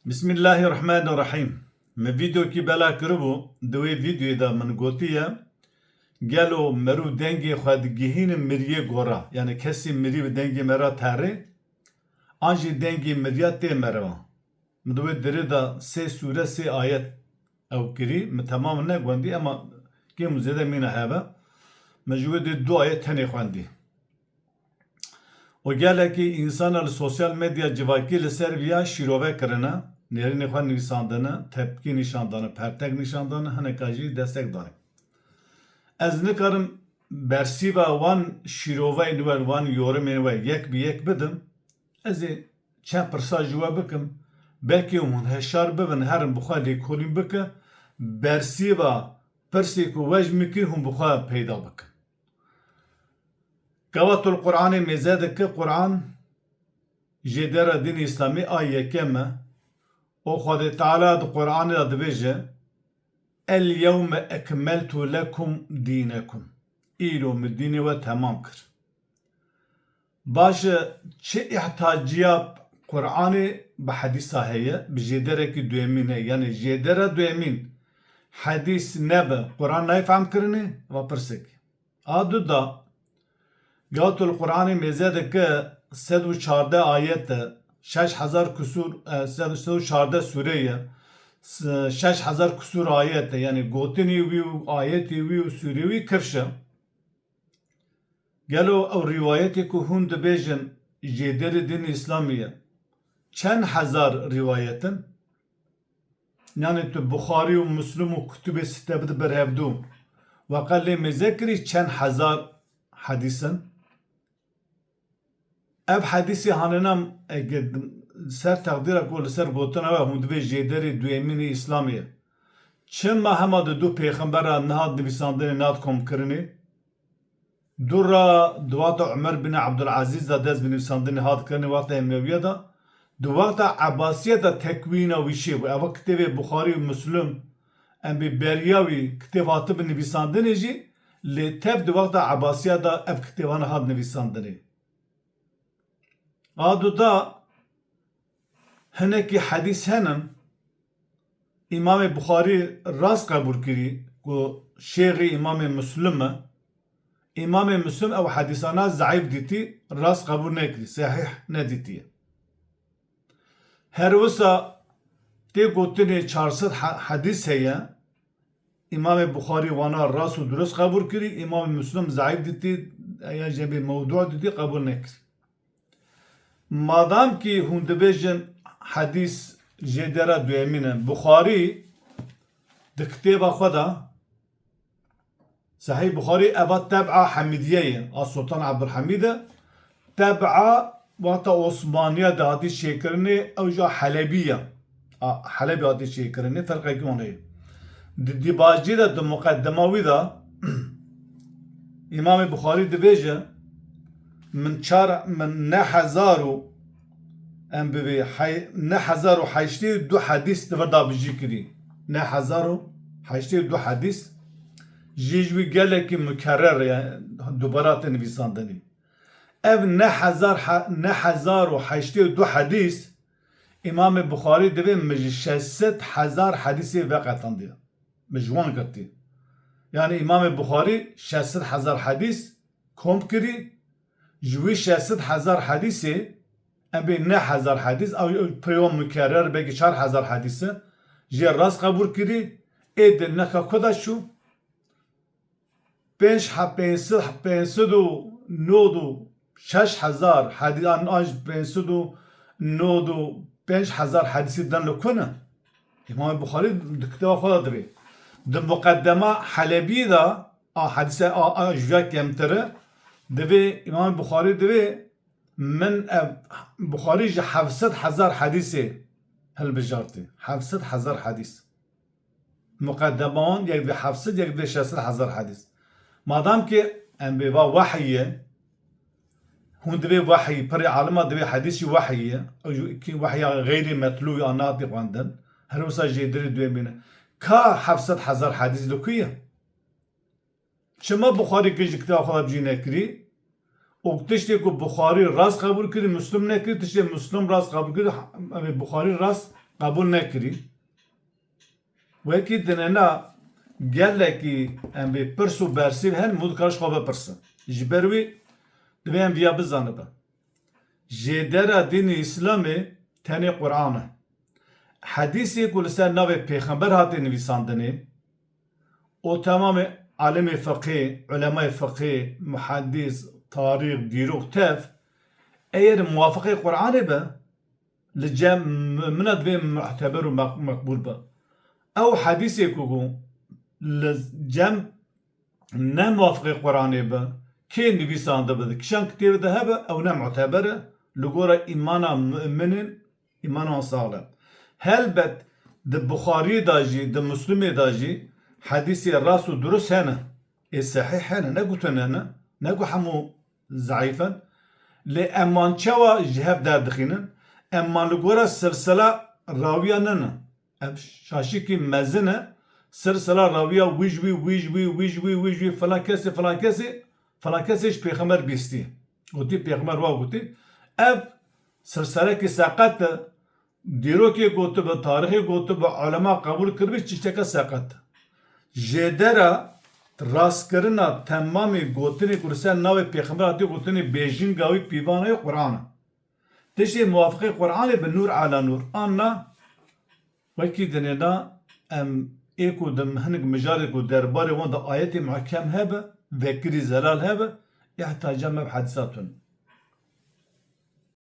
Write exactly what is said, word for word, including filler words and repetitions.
Bismillahirrahmanirrahîm. Min vîdeokî bela kiribû, di wê vîdeoyê de min gotiye, gelo merû dengê xwe digihîne miriyê gora, yanî kesî mirî bi dengê mera terê, an jî dengê miriya tê meriva. Min di wê dirê de sê sûre, sê ayet ew kirî, min temam negwendî, ema kêm û zêde mîna hebe. Min ji wê dê du ayet tenê xwendî. Û gelekî însana li sosyal medya civakî li ser viya şîrove kirine, nêrînê xwe nivîsandine, tepkî nîşan dane, pertek nîşan dane, hineka jî destek dane. Ez nikarim bersîva wan şîroveyên we, wan yorimên we yek bi yek bidim. Ez ê çend pirsa ji we bikim. Belkî hûn heşar bibin, herin bi xwe lêkolîn bike. Bersîva pirsê ku we ji min kir, hûn bi xwe peyda bikin. Gava tu li Qur'anê mêze dike, Qur'an jêdera dînê Îslamî a yekem e. Û Xwedê Teala di Qur'anê de dibêje, "El yewme ekmeltu lekum dînekum." Îro min dînê we temam kir. Baş e, çi îhtiyaciya Qur'anê bi hedîsa heye? Bi jêderekî duyemîn heye. Yanî jêdera duyemîn hedîs nebe, Qur'an nayê fehm kirinê? Va pirsek. A du da, Gatul Qur'anê mêze dike sed û çardeh ayet e, şeş hezar kusur, e, sed, sed û çardeh sûre ye, s-, şeş hezar kusur ayet e. Yanî gotinê wî û ayetê wî û sûrê wî kifş e. Gelo ew rîwayetê ku hûn dibêjin jêderê dînê Îslamî ye, çend hezar rîwayet in? Yanî tu Buxarî û Muslim û kutubê sitte bide ber hevdû, we qe lê mêze kirî çend hezar hedîs in? Ev hedîsê hanêna, ege ser teqdîra ku li ser gotina we hûn divê jêderê duyemînê Îslamê ye. Çima hema di du pêxembera nihat nivîsandinê, nihat komkirinê? Dû re di wexta Umer bin Abdulazîz de dest bi nivîsandinê hat kirinê, wexta Emewiye de, di wexta Ebasiye de tekwîna wî çêbû. Eva kitêbê Buxarî û Muslim, em bê beriya wî kitêb hatibin nivîsandinê jî, lê tev di wexta Ebasiya de ev kitêbane hat nivîsandinê. A du da hinekî hedîs henin, Îmamê Buxarî rast qebûl kirî ku şêxî Îmamê Muslim e. Îmamê Muslim ew hedîsana zeîf dîtî, rast qebûl nekirî, sehîh nedîtiye. Her wisa tê gotinê çar sed he-, hedîs heye, Îmamê Buxarî wana rast û dirust qebûl kirî, Îmamê Muslim zeîf dîtî, ya jî mewdû dîtî, qebûl nekirî. Madam kî hûn dibêjin hedîs jêdera duyemîn e, Buxarî di kitêba xwe de, Sehîh Buxarî eva teb'a Hemîdiye ye, a Sultan Ebdulhemîd e, teb'a wexta Osmaniya de hatî çêkirinê, ew jî a Helebî ye. A, Helebî hatî çêkirinê, ferqekî wan heye. Di dîbacî de, di muqeddema wî de, Îmamê Buxarî dibêje, min çar, min neh hezar û, em bibê, hey-, neh hezar û heştê û du hedîs di vir de bijî kirî. Neh hezar û heştê û du hedîs. Jî ji wî gelekî mukerrer, yani dubara tê nivîsandinê. Ev neh hezar he-, neh hezar û heştê û du hedîs, Îmamê Buxarî divê min ji şeş sed hezar hedîsê veqetandiye. Min ji wan girtî. Yani Îmamê Buxarî şeş sed hezar hedîs kom kirî, ji wî şeş sed hezar hedîsê, em bê neh hezar hedîs, ew, ew peywa mukerrer, belkî çar hezar hedîs e, jê rast qebûl kirî, ê di neka ku de çû, pênc he-, pênc sed, pênc sed û nod û şeş hezar hedî-, an, an jî pênc sed û nod û pênc hezar hedîsê din li ku ne? Îmamê Buxarî di kitêba xwe de divê. Di muqeddema Helebî de a hedîse a, a ji ya kemtir e, divê Îmamê Buxarî divê min ev Buxarî ji heft sed hezar hedîsê hilbijartî. Heft sed hezar hedîs. Muqeddema wan yek divê heft sed, yek divê şeş sed hezar hedîs. Madam ki em bê va wehy ye, hûn divê wehy, pirê alima divê hedîs jî wehy ye. Ew jî kî wehya xeyrî metlû ya natî xwendin. Her wisa jêdirê duyemîn e. Ka heft sed hezar hedîs li ku ye? Çima Buxarî kir ji kitêba xwe de bijî nekirî? Û tiştê ku Buxarî rast qebûl kirî, Muslim nekirî, tiştê Muslim rast qebûl kirî, em ê Buxarî rast qebûl nekirî. Wekî dinêna gelekî em vê pirs û bersîv hen mû dikar ji xwe bipirsin. Ji ber wî divê em viya bizanibe. Jêdera dînê Îslamê tenê Quran e. Hedîsê ku li ser navê pêxember hate nivîsandinê, û temamê alimê fiqhê, ulemayê fiqhê, muhedîs, tarîx, dîrok, tev, eyer muwafiqê Quranê be, li cem mumina divê muteber û mek-, mekbûl be. Ew hedîsê ku ku li cem ne muwafiqê Quranê be, kê nivîsandibe, di kişan kitêbê de hebe, ew ne muteber e, li gora îmana muminên, îmana wan saxlem. Helbet di Buxariyê de jî, di Muslimê de jî hedîsê rast û durust hene. Ê sehîh hene, ne ku tune ne, ne ku hemû zeîf in. Lê em wan çawa ji hev derdixînin? Em wan li gora silsila rawiya ninin. Ev şaşikî mezin e. Silsila rawiya wî ji wî, wî ji wî, wî ji wî, wî ji wî, filan kesê, filan kesê, filan kesê ji pêxember bîstî. Gotî pêxember wa gotî. Ev silselekî seqet e. Dîrokê gotibe, tarîxê gotibe, ulema qebûl kiribe, tişteke seqet. Jêdera rastkirina temamê gotinê ku li ser navê pêxember hatiye gotinê bêjinga wî pîvana wî Quran e. Tiştê muwafiqê Quranê bi nûr ala nûr. An na, wekî dinêna em ê ku di hinek mijarê ku derbarê wan de ayetê muhkem hebe, vekirî zelal hebe, îhtiyaca me bi hedîsa tune.